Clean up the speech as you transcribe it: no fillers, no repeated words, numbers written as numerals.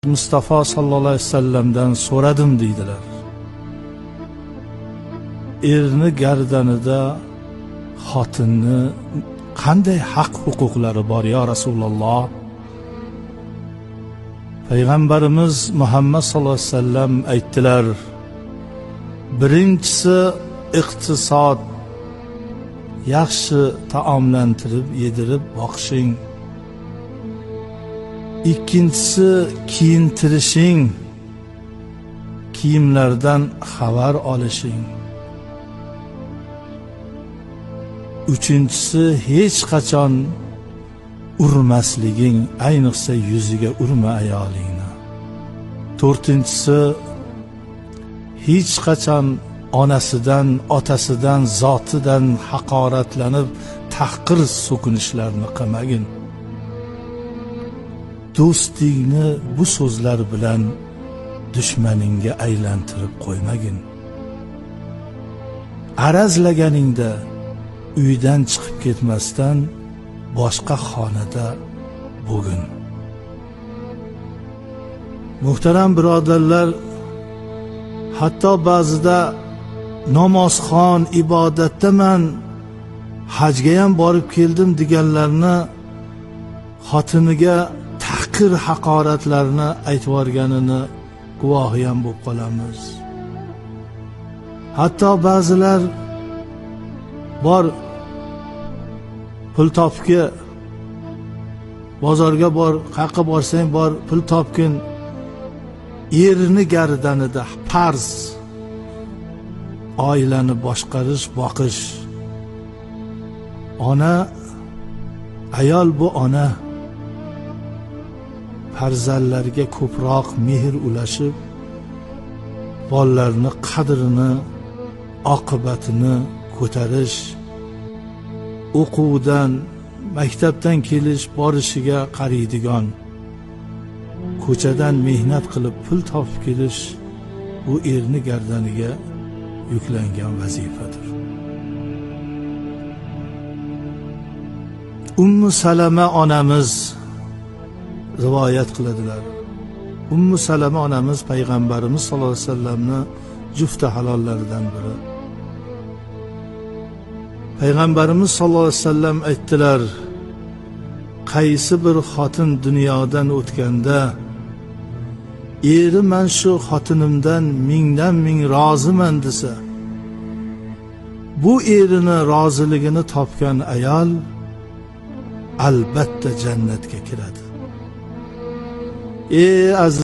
Mustafa sallallohu alayhi vasallamdan so'radim deydilar. Erni gardanida xotinni qanday haq huquqlari bor ya Rasululloh? Payg'ambarimiz Muhammad sallallohu alayhi vasallam aytdilar: birinchisi iqtisod, yaxshi taomlantirib yedirib boqishing. Ikkinchisi kiyintirishing, kiyimlardan xabar olishing. Uchinchisi hech qachon urmasliging, ayniqsa yuziga urma ayolingni. To'rtinchisi hech qachon onasidan, otasidan, zotidan haqoratlanib tahqir so'kinishlarni qilmagin. Do'stingni bu so'zlar bilan dushmaningga aylantirib qo'ymagin. Arazlaganingda uydan chiqib ketmasdan boshqa xonada bo'gin. Muhtaram birodarlar, hatto ba'zida namozxon, ibodatdaman, hajga ham borib keldim deganlarni xotiniga tahqir haqoratlarni aytib yuborganini guvohi ham bo'lib qolamiz. Hatto ba'zilar bor pul topki, bozorga bor, qayerga borsang bor, pul topgin. Erni gardanida farz oilani boshqarish, boqish. Ona, ayol bu ona. Farzandlarga ko'proq mehr ulashib, bolalarni qadrini, oqibatini ko'tarish, o'quvdan, maktabdan kelish borishiga qaraydigan, ko'chadan mehnat qilib pul topib kelish bu erni gardaniga yuklangan vazifadir. Ummu Salama onamiz rivoyat qiladilar. Ummu Salama onamiz payg'ambarimiz sollallohu alayhi vasallamni jufti halollaridan biri. Payg'ambarimiz sollallohu alayhi vasallam aytdilar: qaysi bir xotin dunyodan o'tganda eri man shu xotinimdan mingdan ming roziman desa, bu erini roziligini topgan ayol albatta jannatga kiradi. Ey aziz